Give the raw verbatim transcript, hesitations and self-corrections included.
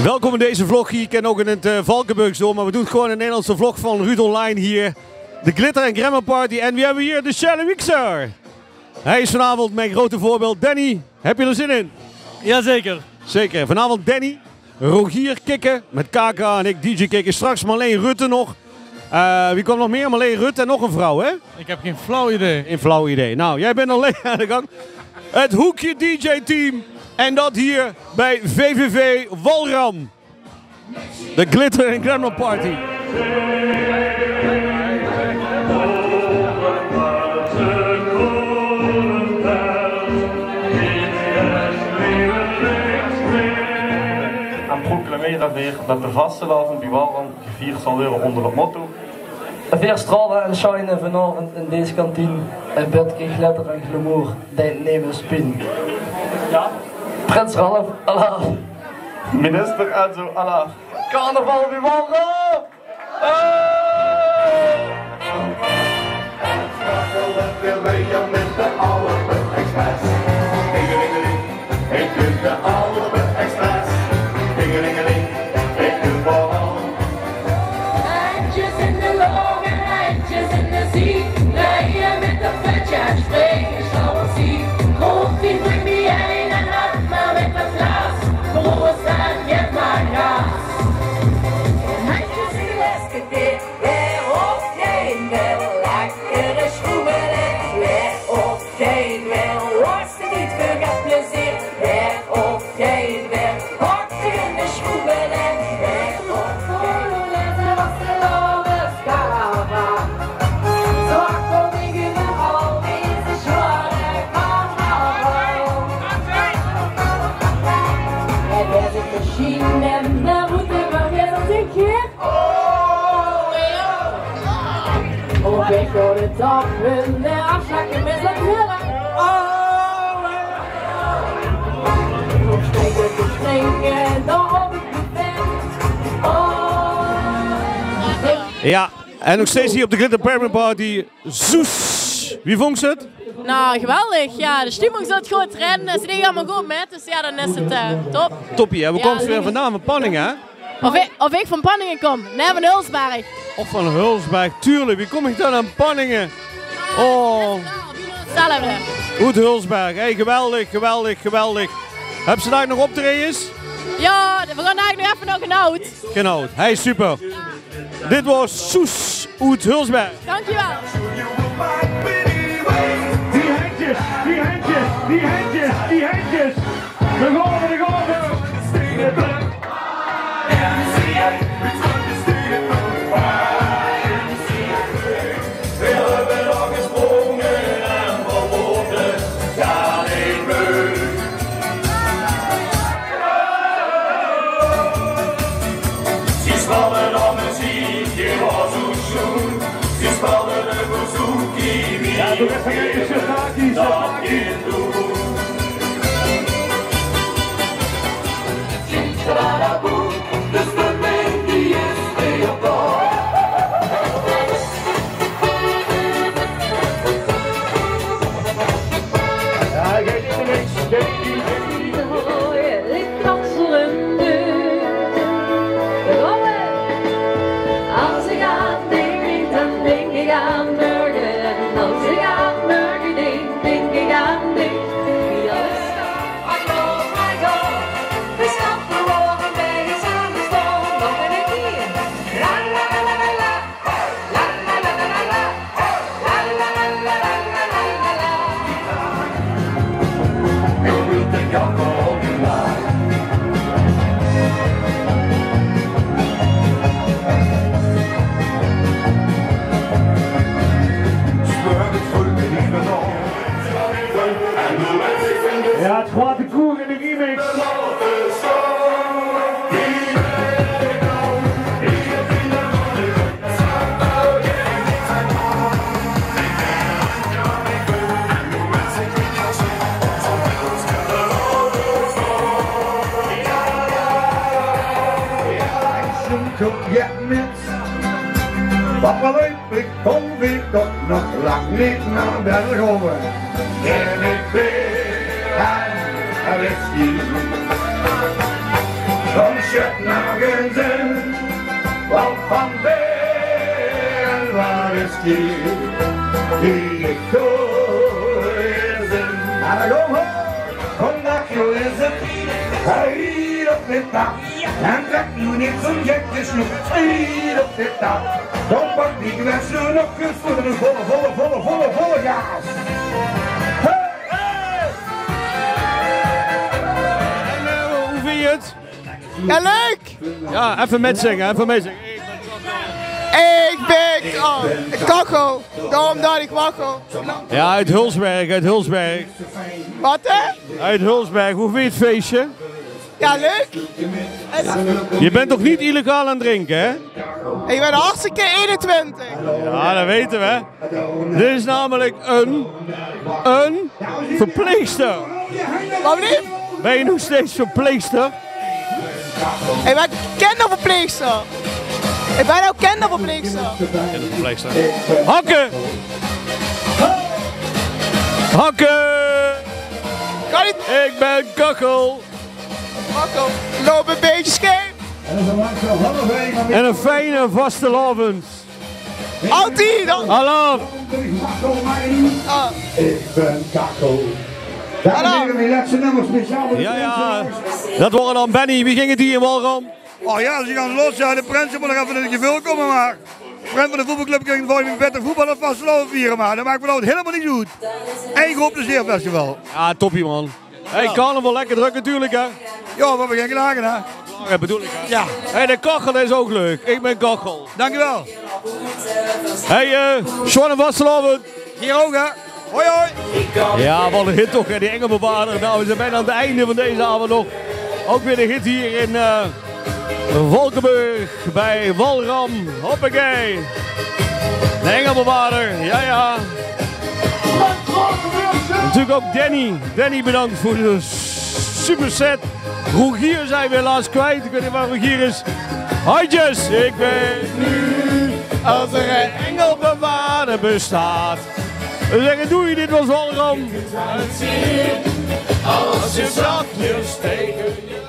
Welkom in deze vlog. Hie kin ouch in 't, eh, Valkebergs door, mer we doon gewoon 'n Nederlandse vlog van Ruud Online hie. De Glitter en Glamour Party. En we hebbe hie de Sjelle Wiekser. Hae is vanaovend mien groete veurbeeld. Danny, heb je er zin in? Jazeker. Zeker. Vanaovend Danny, Rogier Kikke mit K K en ik D J Kikke. Straks Marleen Rutte nog. Eh, wie komt nog meer? Marleen Rutte en nog 'n vrouw, hè? Ik heb geen flauw idee. Geen flauw idee. Nou, jij bent alleen aan de gang. Het Hoekje D J-team. En dat hier bij V V V Walram. De Glitter en Glamour Party. En proclameren weer dat de vastelaovend bij Walram gevierd zal worden onder het motto: veer straole en shine vanaovend in deze kantien. Ein bötke glitter en glamour, dien naam is Pien. Ja? Prins Ralf, alaaf. Minister Enzo, alaaf. Carnaval, viva! Hey! Ik de Alpen Express. Tingelingeling, ik de bal. Handjes in de loch en handjes in de zee. Rijden met de vetje en springen sjabbelsie. Koffie, bring me ein en hap maar met de fles. Broers en get maar gas. Handjes in de lesketeer, weer op geen wil. Lekkere schroeven, weer op geen wil. Wacht niet, we gaan plezier, weer op geen wil. Pak je in de schroeven en weer op geen wil. Op weg door de tap, hun de afslakken met z'n knullen. Op springen, springen, dan op het buffet. Ja, en nog steeds hier op de Glitter Pyramid Party. Zoes, wie vóngs se 't? Nou, geweldig. Ja, de stimming zit goed erin. Ze deden allemaal goed met, dus ja, dan is het, eh, top. Toppie, hè? Wo kóms se weer vandaan? Van Panninge, hè? Of ik, of ik van Panninge kom? Nee, van Hulsberg. Och, van Hulsberg, tuurlijk. Wie kom ik dan aan Panninge? Oh. Hetzelfde. Oet Hulsberg. Hey, geweldig, geweldig, geweldig. Höbs se dao nog optraejes? Ja, we gaan eigenlijk nog even naar Genoot. Genoot. Hey, super. Dit waor Soes oet Hulsberg. Dankjewel. Die hendjes, die hendjes, die hendjes, die hendjes. Daar gaan we, daar gaan we. Ja, doe even een sensatiezak. Als ik aan dich dink, dan dink ik aan morgen. En als ik aan morgen dink, dink ik aan dich. Wie alles kan. I go, I go. We stappen morgen bij je samen staan. Nog een keer. La, la, la, la, la, la. Ja, het grote kroeg in de remix. Come get me. Papa, ik kom weer toch nog lang niet naar België. En ik ben aan whisky. Morgen sind, want van Beren waar is die, die ik hoor zin. Hallo, honderd jaar is het, hier op dit dak. En trek nu niet zo'n gekke snoep, hier op dit dak. Dan pak die gewenste nog eens voor de volle, volle, volle, volle, volle gas. Hey! En, eh, hoe vind je het? Ja, leuk! Ja, effe mitzinge, effe mitzinge. Ik ben, oh, Kachel, daarom dacht ik Wachel. Ja, uit Hulsberg, uit Hulsberg. Wat, hè? Uit Hulsberg, hoe vind je het feestje? Ja, leuk. Je bent toch niet illegaal aan het drinken, hè? Ik ben hartstikke eenentwintig. Ja, dat weten we. Dit is namelijk een, een verpleegster. Wat blieft? Ben je nog steeds verpleegster? Ik ben kinderverpleegster. Ik ben ook kinderverpleegster. Kinderverpleegster. Hakken! Hakken! Kan niet. Ik ben Kachel. Hakken. Loop een beetje scheef. En een fijne vastelaovend. Altied dan. Alaaf. Ah. Ik ben Kachel. Dames en heren, die laatste nummer speciaal voor de Ja, ja. Dat waren dan Benny. Wie ging het hier in Walram? Oh ja, ze gaan los. Ja, de prinsen moeten nog even in het geveul komen, maar Prins van de voetbalclub kan volgende week beter voetbal of vastelaovend vieren, maar dat maakt vanavond helemaal niks uit. Eén groot plezeerfestival. Ja, toppie, man. Hey, carnaval lekker druk natuurlijk, hè? Ja, we hebben geen klagen, hè? Ja, bedoel ik, hè? Ja. Hey, de Kachel is ook leuk. Ik ben Kachel. Dankjewel. Hey, eh, Sjoen en vastelaovend. Hier ook, hè? Hoi, hoi. Ja, wat een hit toch, hè, die Engelbewaarder. Nou, we zijn bijna aan het einde van deze avond nog. Ook weer de hit hier in eh, Valkeberg bij Walram. Hoppakee. De Engelbewaarder, ja, ja. Natuurlijk ook Danny. Danny, bedankt voor de superset. Rogier zijn we helaas kwijt. Ik weet niet waar Rogier is. Handjes, ik ben nu als er een Engelbewaarder bestaat. We zeggen doei, dit was Walram. Als je zachtjes tegen je